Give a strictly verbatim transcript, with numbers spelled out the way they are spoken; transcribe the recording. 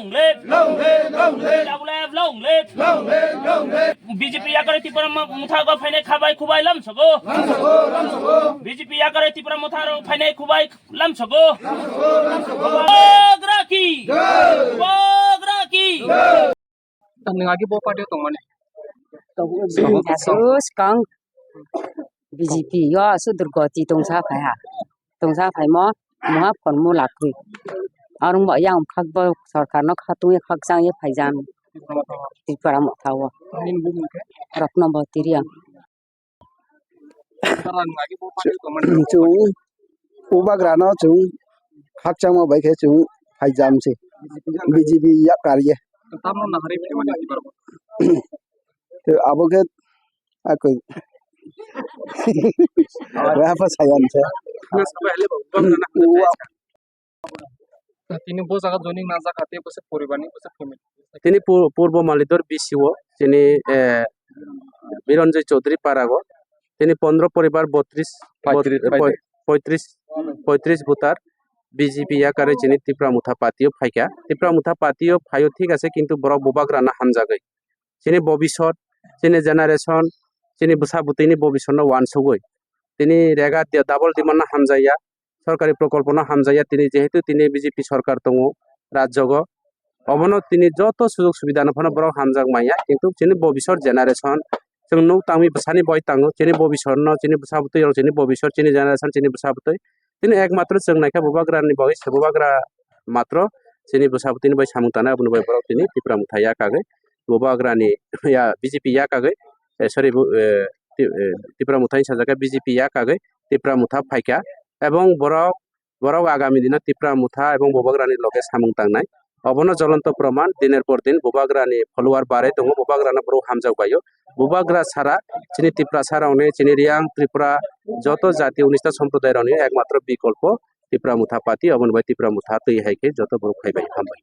Long live! Long live! Long live! Long live! Long live! Long live! Long live! B J P yakare Tipra ma-, motha go phainai khabai khubai lamsogo. Lamsogo! Lamsogo! B J P yakare Tipra motha ro phainai khubai lamsogo. Lamsogo! Lamsogo! Bubagra ki! Jai! Bubagra ki! Jai! Nwng agi bo party o tongmani? Tabuk Asus kang B J P yo asu durgoti tongsa phai ha. Tongsa phaimo muha phonmo lakri. Arung bo yang khak bo sorkar no khatung ye khakchang ye phaijan Tipra motha o. Nini bumung khe? Ratna Bhatti Reang. Chwng Bubagrano chwng khakchangma bai khe chwng phaijam se B J P yak karye. Tamo nahari bini mani kibar bo. Te abo khe akoi. Rafa sayan se. Tini bo jaga joining na jaga te bwswk poribar ni bwswk family. Tini pu-, Purbo Malidor B C o tini, eh, Biranjoy Chaudhary Parago tini pondro poribar botris, bot-, Paitris, poi-, poitris, poitris voter B J P yakare chini Tipra Motha Party o phaikha. Tipra Motha Party o phaio thik ase, kintu borok Bubagra na hamjagwi. Chini bobisot, chini generation, chini bwsa bwtwini bobisotno wansugwi. Tini rega double demand no hamjakya, sorkari prokolpono hamjakya, tini jehetu tini B J P sorkar tongo rajyogo, obono tini joto sujog subidano phano borok hamjak manya, kintu chini bobisot generation, chwng nuk tangwi bwsani boi tango, chini bobisotno, chini bwsa bwtwi rok, chini bobisot, chini generation, chini bwsa bwtwi. Tini ekmatro chwng naikha Bubagrani bagwi se Bubagra matro chini bwsa bwtwini bai samung tanai, aboni bai borok tini Tipra Motha yakagwi Bubagrani ya B J P yakagwi, eh, sorry, bu-, eh, Ti-, eh, Tipra Motha hinwi sajak kha B J P yakagwi Tipra Motha phaikha, ebong borok, borok agami dino Tipra Motha ebong Bubagrani loge samung tangnai. Obono jolonto proman, diner por din Bubagrani follower barai tongo, Bubagrano borok hamjak baio. Bubagra sara chini Tiprasa rokni, chini Riyang, Tripura joto jati unista somproday rokni ekmatro bikolpo Tipra Motha Party, oboni bai Tipra Motha twi hai khe joto borok phaibai, hambai.